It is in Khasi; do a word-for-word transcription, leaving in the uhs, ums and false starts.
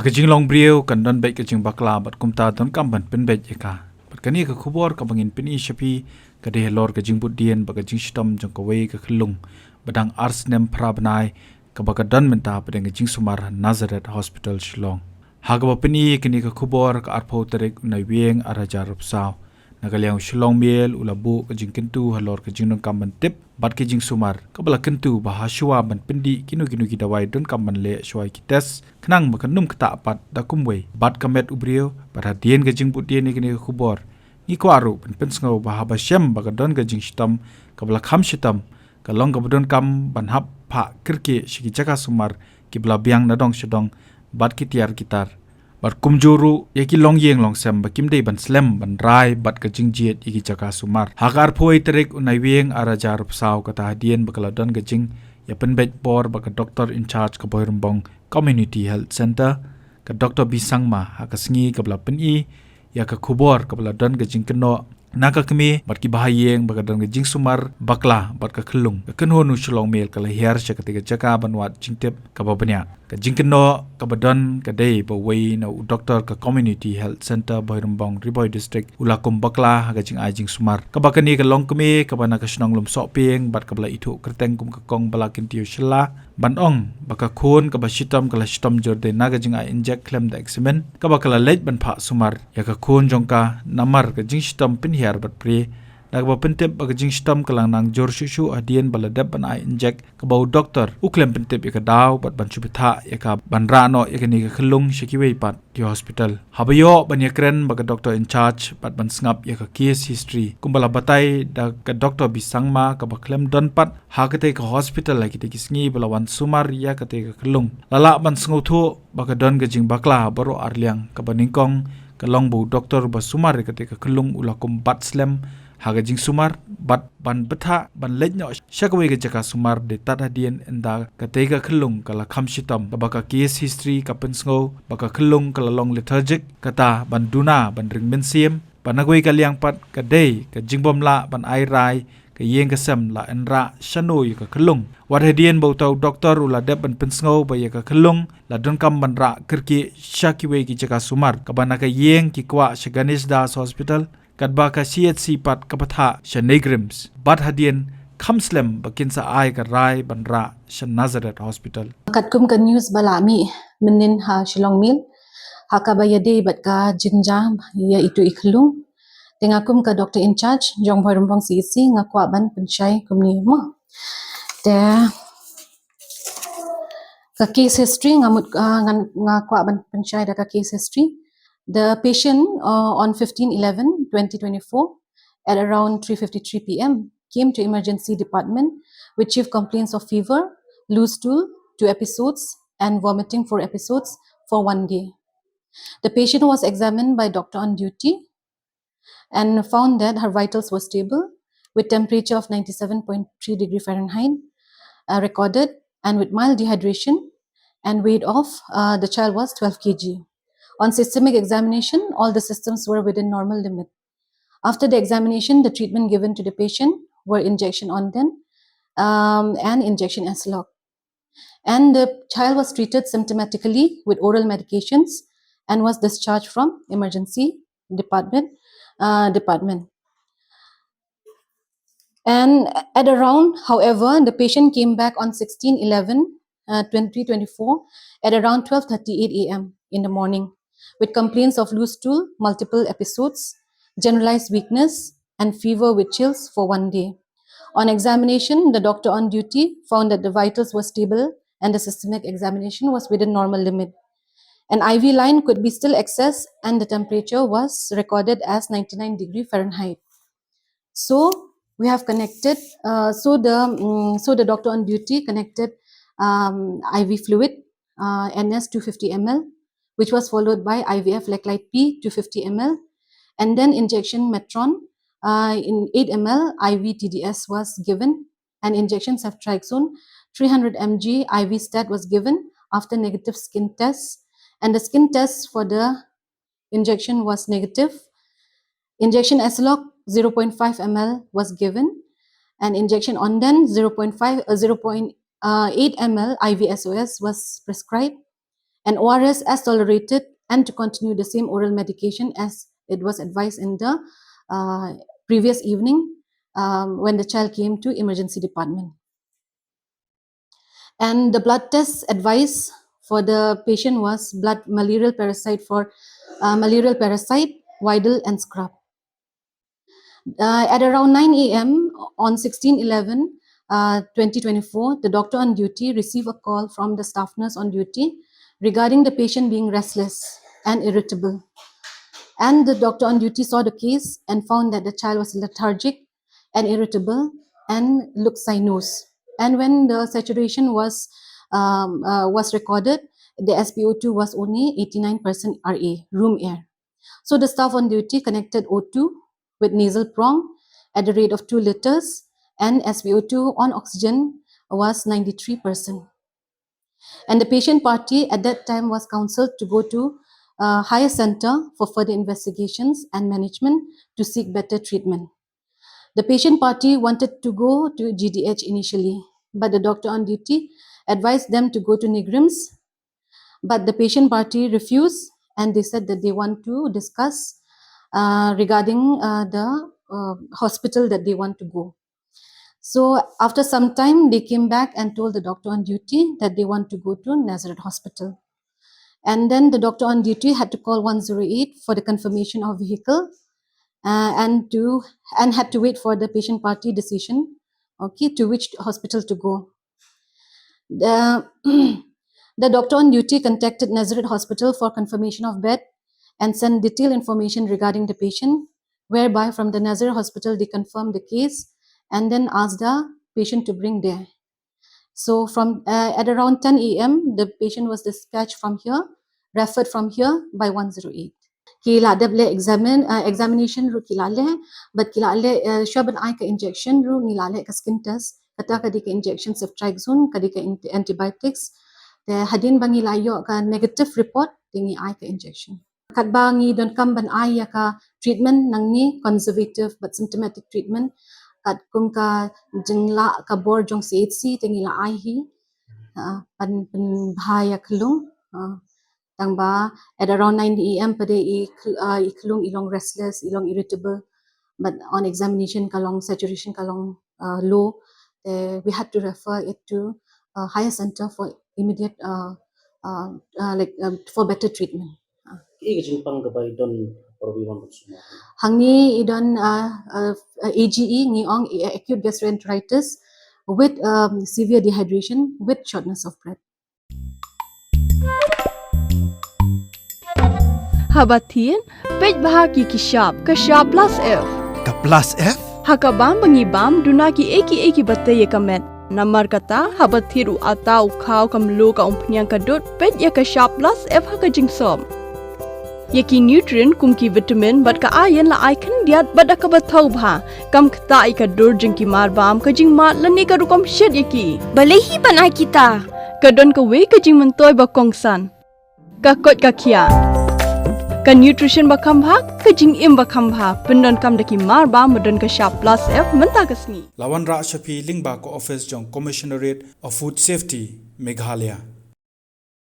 Ka jinglong briew kan don beit ka jingbakla bad kumta donkam ban pynbeit ïa ka. Bad kane ka khubor kaba ngin pyni sha phi ka dei halor ka jingbud dien bad ka jingshitom jong kawei ka khyllung ba dang ar snem phra bnai kaba ka don mynta hapdeng ka jingsumar ha Nazareth Hospital Shillong. Ha kaba pyni ïa kane ka khubor ka arphew tarik u Naiwieng ar hajar arphew saw. Na ka liang u Shillong Mail u la buh ka jingkyntu halor ka jingdonkam ban tip bad ka jingsumar kaba la kyntu ba ha shuwa ban pyndih kino kino ki dawai donkam ban leh shuwa ki test khnang ba kan ym ktah pat da kumwei bad ka met u briew. Bad hadien ka jingbud dien ïa kane ka khubor ngi kwah ruh ban pynsngew ba haba shem ba ka don ka jingshitom kaba la kham shitom ka long kaba donkam ban hap phah kyrkieh sha ki jaka sumar kiba la biang na dong sha dong bad ki tiar ki tar. Bad kumjuh ruh ïa ki longïing longsem ba kim dei ban slem ban rai bad ka jingjied ïa ki jaka sumar. Ha ka arphew tarik u Naiwieng ar hajar arphew saw kata hadien ba ka la don ka jingïapynbeit bor bad ka doctor in charge ka Bhoirymbong Community Health Centre, ka Doctor B Sangma ha ka sngi kaba la pyni ïa ka khubor kaba la don ka jingkynnoh na ka kmie bad ki bahaïing ba ka don ka jingsumar bakla bad ka khyllung. Ka kynhun u Shillong Mail ka la hiar sha katei ka jaka ban wad jingtip kaba bniah. Ka jingkynnoh kaba don ka dei ba uwei na u doktor ka Community Health Centre Bhoirymbong, Ri Bhoi District, u la kum bakla ha ka jingai jingsumar. Kaba kane ka longkmie kaba na ka shnong Lumsohpieng bad kaba la ithuh kyrteng kum ka Kong Balakyntiew Shylla ban ong ba ka khun kaba shitom ka la shitom jur dei na ka jingai injek khlem da examine kaba ka la leit ban phah sumar ïa ka khun jong ka namar ka jingshitom pynhiar bad prie. Da kaba pyntip ba ka jingshitom ka la nang jur shuh shuh hadien ba la dep ban ai injek kaba u doktor u khlem pyntip ïa ka daw bad ban shu bthah ïa ka ban rah noh ïa kane ka khyllung sha kiwei pat ki hospital. Haba ïoh ban ïakren bad ka doctor in charge bad ban sngap ïa ka case history kumba la batai da ka Doctor B Sangma kaba khlem don pat ha katei ka hospital ha kitei ki sngi ba la wan sumar ïa katei ka khyllung, la lah ban sngewthuh ba ka don ka jingbakla baroh arliang. Kaba nyngkong ka long ba u doktor ba sumar ïa katei ka khyllung u la kum bat slem ha ka jingsumar bad ban bthah ban leit noh sha kawei ka jaka sumar dei tad hadien ynda katei ka khyllung ka la kham shitom. Kaba ka case history ka pynsngew ba ka khyllung ka la long lethargic, kata ban duna ban ring mynsiem. Bad na kawei ka liang pat ka dei ka jingbym lah ban ai rai ka ïing ka sem la ynrah shano ïa ka khyllung. Wat hadien ba uta u doktor u la dep ban pynsngew ba ïa ka khyllung la donkam ban rah kyrkieh sha kiwei ki jaka sumar, kaba na ka ïing ki kwah sha Ganesh Das Hospital, katba ka C H C pat ka bthah sha NEIGRIHMS. Bad hadien kham slem ba kin sa ai ka rai ban rah sha Nazareth Hospital. Katkum ka news ba la mih mynnin ha Shillong Mail ha kaba ïadei bad ka jingjia ïa itu i khyllung, te nga kum ka doctor in charge jong Bhoirymbong C H C nga kwah ban pynshai kumne mo. Te ka case history nga mut, ah, ngan, nga kwah ban pynshai da ka case history. The patient, uh, on fifteen eleven twenty twenty-four at around three fifty-three P M came to emergency department with chief complaints of fever, loose stool, two episodes, and vomiting, four episodes for one day. The patient was examined by doctor on duty and found that her vitals were stable with temperature of ninety-seven point three degree Fahrenheit, uh, recorded, and with mild dehydration and weight of, uh, the child was twelve K G. On systemic examination, all the systems were within normal limit. After the examination, the treatment given to the patient were injection Onden, um, and injection Eslock. And the child was treated symptomatically with oral medications and was discharged from emergency department, uh, department. And at around, however, the patient came back on sixteen eleven, uh, twenty twenty-four at around twelve thirty-eight A M in the morning with complaints of loose stool, multiple episodes, generalized weakness, and fever with chills for one day. On examination, the doctor on duty found that the vitals were stable and the systemic examination was within normal limit. An I V line could be still accessed and the temperature was recorded as ninety-nine degree Fahrenheit. So we have connected, uh, so the, mm, so the doctor on duty connected, um, I V fluid, uh, N S two fifty M L, which was followed by I V F Leclyte P two fifty M L, and then injection Metron, uh, in eight M L I V T D S was given, and injection ceftriaxone three hundred M G I V stat was given after negative skin test, and the skin test for the injection was negative. Injection Eslock zero point five M L was given, and injection Onden zero point five, uh, zero point eight M L I V S O S was prescribed, an O R S as tolerated, and to continue the same oral medication as it was advised in the uh, previous evening, um, when the child came to emergency department. And the blood test advice for the patient was blood malarial parasite for uh, malarial parasite, Widal, and scrub. Uh, at around nine a m on sixteen eleven, uh, twenty twenty-four, the doctor on duty received a call from the staff nurse on duty regarding the patient being restless and irritable. And the doctor on duty saw the case and found that the child was lethargic and irritable and looked cyanose. And when the saturation was um, uh, was recorded, the S P O two was only eighty-nine percent R A, room air. So the staff on duty connected O two with nasal prong at the rate of two liters, and S P O two on oxygen was ninety-three percent. And the patient party at that time was counseled to go to a higher center for further investigations and management to seek better treatment. The patient party wanted to go to G D H initially, but the doctor on duty advised them to go to NEIGRIHMS. But the patient party refused, and they said that they want to discuss uh, regarding uh, the uh, hospital that they want to go. So after some time, they came back and told the doctor on duty that they want to go to Nazareth Hospital. And then the doctor on duty had to call one zero eight for the confirmation of vehicle uh, and to and had to wait for the patient party decision, okay, to which hospital to go. The, the doctor on duty contacted Nazareth Hospital for confirmation of bed and sent detailed information regarding the patient, whereby from the Nazareth Hospital they confirmed the case and then asked the patient to bring there. So from uh, at around ten a m, the patient was dispatched from here, referred from here by one zero eight. Ki la dep leh examine uh, examination ruh ki la leh, but ki la leh uh, shuwa ban ai ka injection ruh ngi la leh ka skin test. Kata ka dei ka injection ceftriaxone, ka dei ka antibiotics. Te hadien ba ngi la ïoh ka negative report, te ngi ai ka injection. Katba ngi donkam ban ai ïa ka treatment nangne, conservative bad symptomatic treatment, katkum ka jinglah ka bor jong C H C, te ngi la ai hi uh, ban pynbha ïa ka lung. Uh, tang ba at around nine a m pat i, uh, i ka lung i long restless, i long irritable, but on examination ka long saturation ka long uh, low. Uh, we had to refer it to a higher center for immediate uh, uh, uh, like um, for better treatment. Ki ka jingpang ka bai don por bi wan suma. Hangi i don uh, uh, uh, A G E ngi ong acute gastroenteritis with um, severe dehydration with shortness of breath. Haba thin, peit bha ki ki shap, ka shap plus F. Ka plus F? Ha ka bam ba ngi bam, duna ki eki eki batei ïa ka met. Namar kata, haba thir u ata u khaw ka mluh ka umphniang ka dud, peit ïa ka shap plus F ha ka jingsop. Ïa ki nutrient kum ki vitamin bad ka iron la ai khyndiat bad da kaba thaw bha. Kam ktah ïa ka dur jong ki mar bam, ka jingmad lane ka rukom shet ïa ki. Balei hi ban ai kita? Ka don kawei ka jingmyntoi ba kongsan. Ka koit ka khiah. Ka nutrition ba kham bha, ka jingim ba kham bha. Pyndonkam da ki mar bam ba don ka shap plus F mynta ka sngi. La wanrah sha phi lyngba ka office jong Commissionerate of Food Safety, Meghalaya.